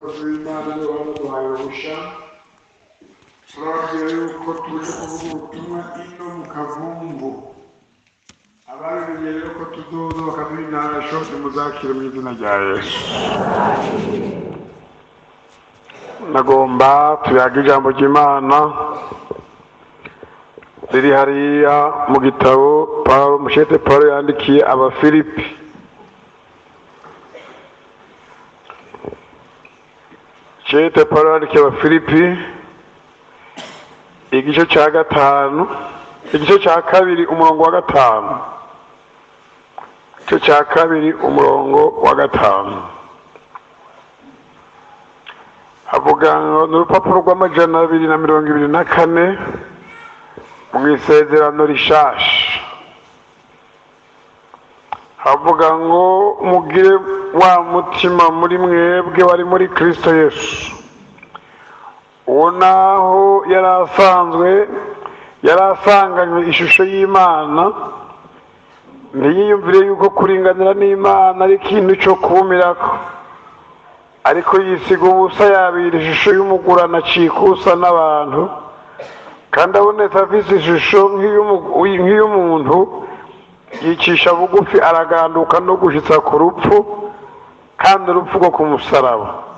Imana baduhaye uruhushya, turababwira yuko tuje kuvuga ubutumwa ino mu Kavumvu. Ababimenye rero ko tuzoza bakaduha intasho, nimuzakire mu izina rya Yesu. Nagomba tuyaga ijambo ry'Imana riri hariya mu gitabo Paulo mushete Paulo yandikiye Abafilipi. Cete Paulo yandikiye Abafilipi igice cya 5, igice cya 2 umurongo wa 5. Igice cya 2 umurongo wa 5. Avuga ngo n'urupapuro rw'amajana 224 mu isezerano rishasha. Havuga ngo mugire wa mutima muri mwebwe wari muri Kristo Yesu. Uwo naho yari asanganywe ishusho y'Imana, ntiyiyumvire yuko kuringanira n'Imana ari ikintu cyo kumirako, ariko yisiga ubusa yabira ishusho y'umugurana acikusa n'abantu, kandi abonetse afise ishusho nk'iy'umuntu, yicisha bugufi araganduka no gushitsa ku rupfu, kandi urupfu rwo ku musaraba.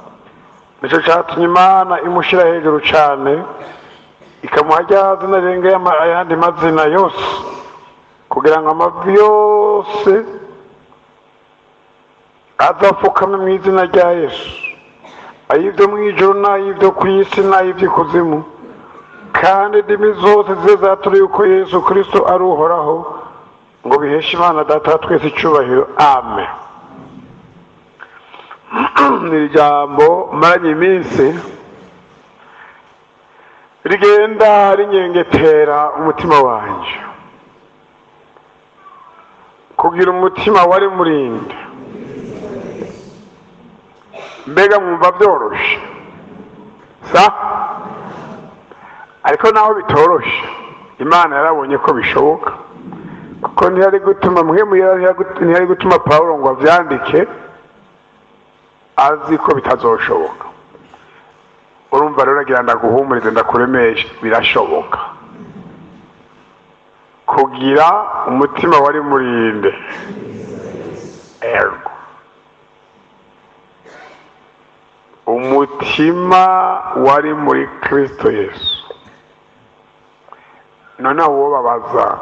Nico catumye Imana imushira hejuru cane, ikamuha rya zina rirengeye ayandi mazina yose, kugira ngo amavi yose azapfukame mu izina rya Yesu, ay'ivyo mw'ijuru n'ay'ivyo kw'isi n'ay'ivy'ikuzimu, kandi indimi zose zize zatura yuko Yesu Kristo ari Uhoraho, ngo biheshe Imana Data wa twese icubahiro. Amen. Ni ijambo maranye iminsi rigenda rinyengetera umutima wanje, kugira umutima wari murinde. Mbega mwumva byoroshe sa? Ariko naho bitoroshe, Imana yarabonye ko bishoboka, kuko ntiyari gutuma ntiyari gutuma Paulo ngo avyandike azi ko bitazoshoboka. Urumva rero agira ndaguhumurize ndakuremeshe, birashoboka kugira umutima wari murinde. Ergo umutima wari muri Kristo Yesu. Noneho uwo babaza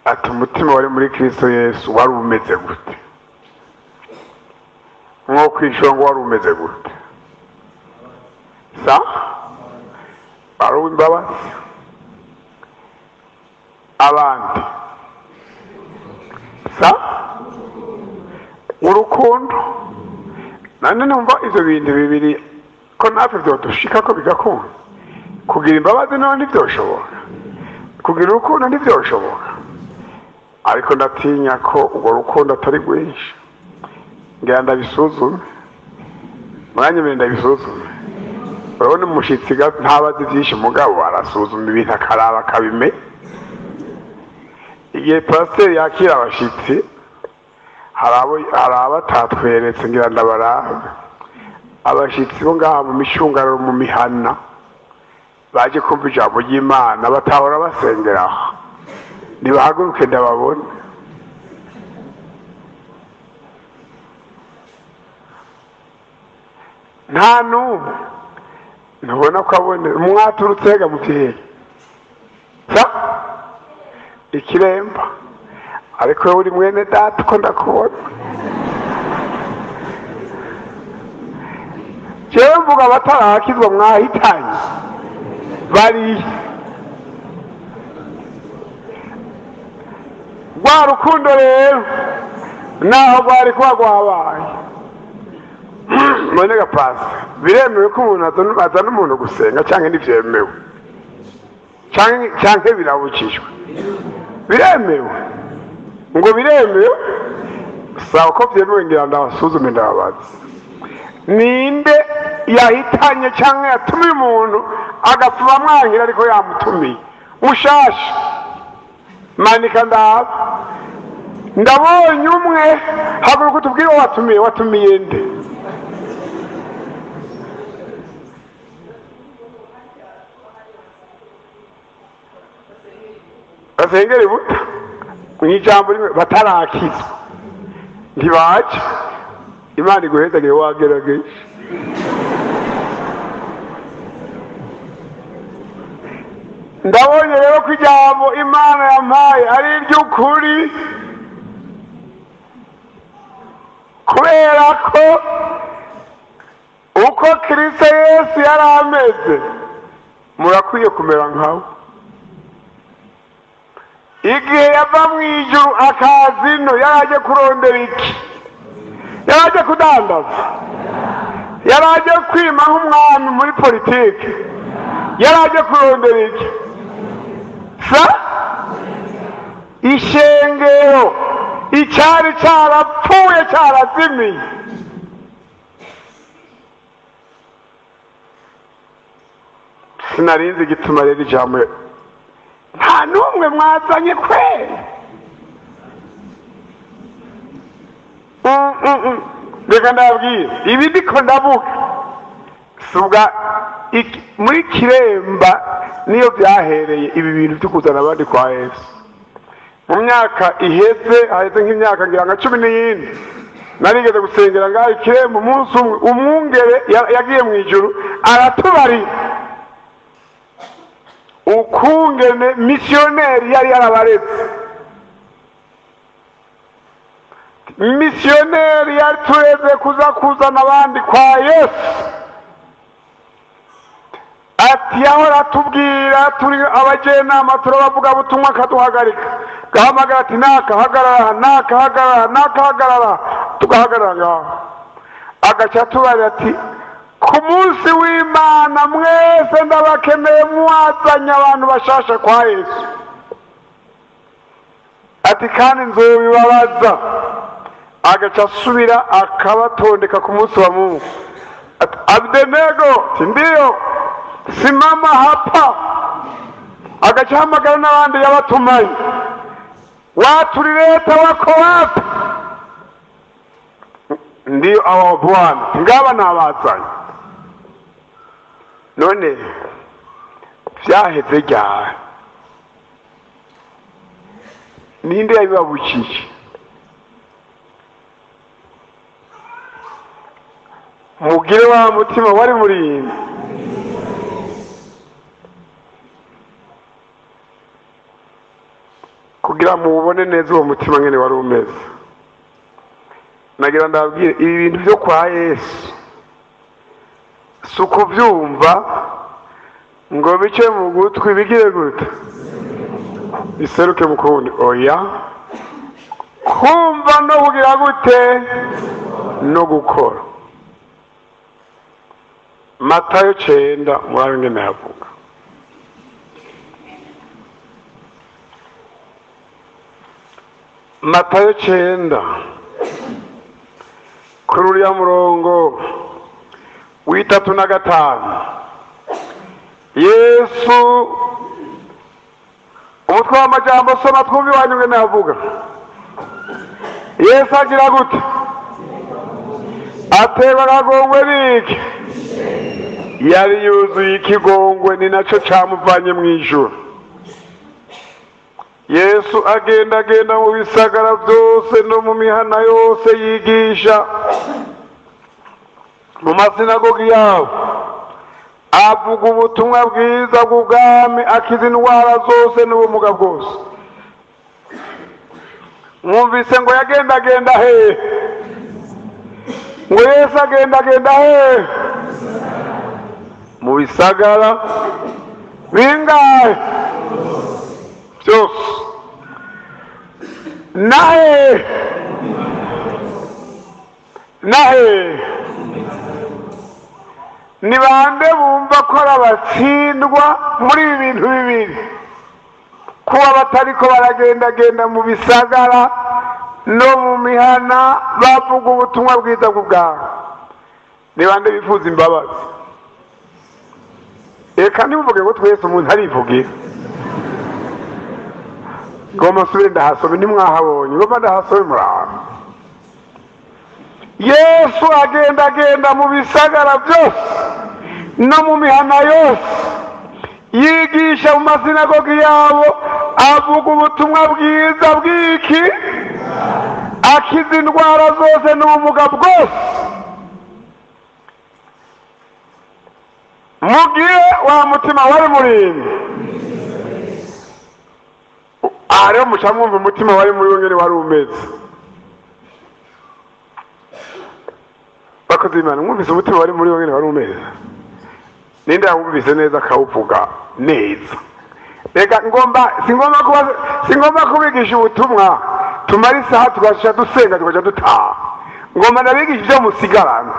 ati umutima wari muri Kristo Yesu wari umeze gute? Nko kwishura ngo wari umeze gute? Sa wari uw'imbabazi, abandi sa urukundo. None numva ivyo bintu bibiri ko natwe vyodushika ko bigakunda. Kugira imbabazi none ntivyoshoboka, kugira urukundo ntivyoshoboka, ariko ndatinya ko urwo rukundo atari rwinshi. Ngira ndabisuzume, mwanyemere ndabisuzume. Urabona umushitsi ntabazi vyinshi, mugabo arasuzuma ibintu akaraba akabimenya. Igihe pasiteri yakira abashitsi, hari abatatweretse, ngira ndabarabe. Abashitsi bo ngaha mu micungararo mu mihana baje kumva ijambo ry'Imana batahora basengeraho, nibahaguruke ndababone. Nta n'umwe ntubona ko abone mwaturutse hega muvyeyi sa ikiremba, ariko wewe uri mwene data ko ndakubona. Jewe mvuga abatarakizwa mwahitanye bari rwa rukundo rero naho rwari kuba rwabaye. None gapasi biremewe ko umuntu azana umuntu gusenga canke ntivyemewe? Canke birabujijwe? Biremewe ngo biremewe sawa ko vyemewe, ngira ndabasuzume ndababaza. Ninde yahitanye canke yatumiye umuntu agapfa amwangira ariko yamutumiye mushasha? Manika ndaba ndabonye umwe, haguruka utubwire watumiye, watumiye nde? Basengera ibuta mu ijambo rimwe batarakizwa ntibaje. Imana iguhezagire wagerageje. Ndabonye rero ko ijambo Imana yampaye ari iry'ukuri, kubera ko uko Kristo Yesu yari ameze murakwiye kumera nkawe. Igihe yava mu ijuru akaza ino, yaraje kurondera iki? Yaraje kudandaza? Yaraje kwima nk'umwami muri politiki? Yaraje kurondera iki? Sa ishengero icyari cyarapfuye cyarazimiye. Sinarinzi igituma rero ijambo nta n'umwe mwazanye kweri. Reka ndababwire ibi ndiko ndavuga subwa muri Kiremba niyo byahereye ibi bintu byo kuzana abandi kwa Yesu. Mu myaka iheze, haheze nk'imyaka ngira nka 10 n'iyindi, narigeze gusengera ngaho Kiremba. Umunsi umwe umwungere yagiye mu ijuru aratubarira ukungene misiyoneri yari yarabaretse. Misiyoneri yari tureze kuza kuzana abandi kwa Yesu. Ati yahora atubwira turi abajenama turabavuga butumwa akaduhagarika, gahamagara ati nakahagarara nakahagarara nakahagarara, tugahagarara ngaho. Agaca atubarira ati ku munsi w'Imana mwese ndabakeneye mwazanye abantu bashasha kwa Yesu. Ati kandi nzobibabaza. Agaca asubira akabatondeka ku munsi wa Mungu. Ati Abdenego, ndiyo, simama hapa. Agaca ahamagara n'abandi yabatumanye, watulileta wako wapi? Ndiyo aba Bwana, ngaba nabazanye. None vyaheze ryari? Ninde yabibabukije? Mugire wa mutima wari muri kugira mubone neza uwo mutima ngene wari umeze. Nagira ndabwire ibi bintu byo kwa Yesu si ukubyumva ngo bice mu gutwi bigire gute biseruke mu kundi. Oya, kumva no kugira gute no gukora. Matayo 9 murabe ngene yavuga. Matayo 9 kuri uriya murongo w'35, Yesu umutwe w'amajambo soma twumve iwanyu ngene yavuga. Yesu agira gute? Aterwa akagongwe n'iki? Yari yuzuye ikigongwe, ni naco camuvanye mu ijuru. Yesu agenda agenda mu bisagara byose no mu mihana yose, yigisha mu masinagogi yabo, avuga ubutumwa bwiza bw'ubwami, akiza indwara zose n'ubumuga bwose. Mwumvise ngo yagendagenda hehe? Ngo Yesu agendagenda hehe? Mu bisagara bingahe? Byose. Nahe nahe ni bande bumva ko ari abatsindwa muri ibi bintu bibiri? Kuba batariko baragendagenda mu bisagara no mu mihana bavuga ubutumwa bwiza bw'ubwami. Ni bande bifuza imbabazi? Eka ntimuvuge ngo twese umuntu arivugira. Ngoma nsubire ndahasome, ntimwahabonye. Ngoma ndahasome muraba. Yesu agendagenda mu bisagara byose no mu mihana yose, Yigisha mu masinagogi yabo, avuga ubutumwa bwiza bw'iki, akiza indwara zose n'ubumuga bwose. Mugihe wa mutima wari murindi, aha rero muca mwumva umutima wari muri we nyene wari umeze. Bakozi b'Imana, mwumvise umutima wari muri we nyene wari umeze? Ninde yawumvise neza akawuvuga neza? Reka ngomba, singomba kubigisha ubutumwa tumara isaha tugaca dusenga tugaca dutaha. Ngomba ndabigisha ivyo musigarana.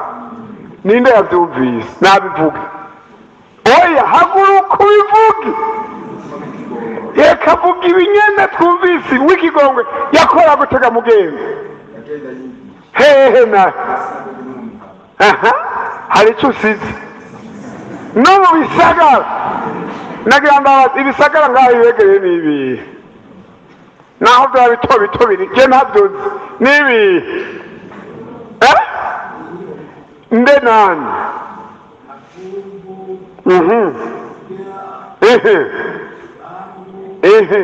Ninde yavyumvise? Nabivuge. Oya, haguruka ubivuge. Reka vuga ibinyene twumvise w'ikigongwe yakora gutega mugenzi. Hehe na aha, hari ico usize no mu bisagara. Nagira ndabaza, ibisagara ngaho bibegereye ni ibihe? Naho byaba bito bito biri, je ntabyo nzi. Ni ibihe? Nde nani? Ehe. Ehe.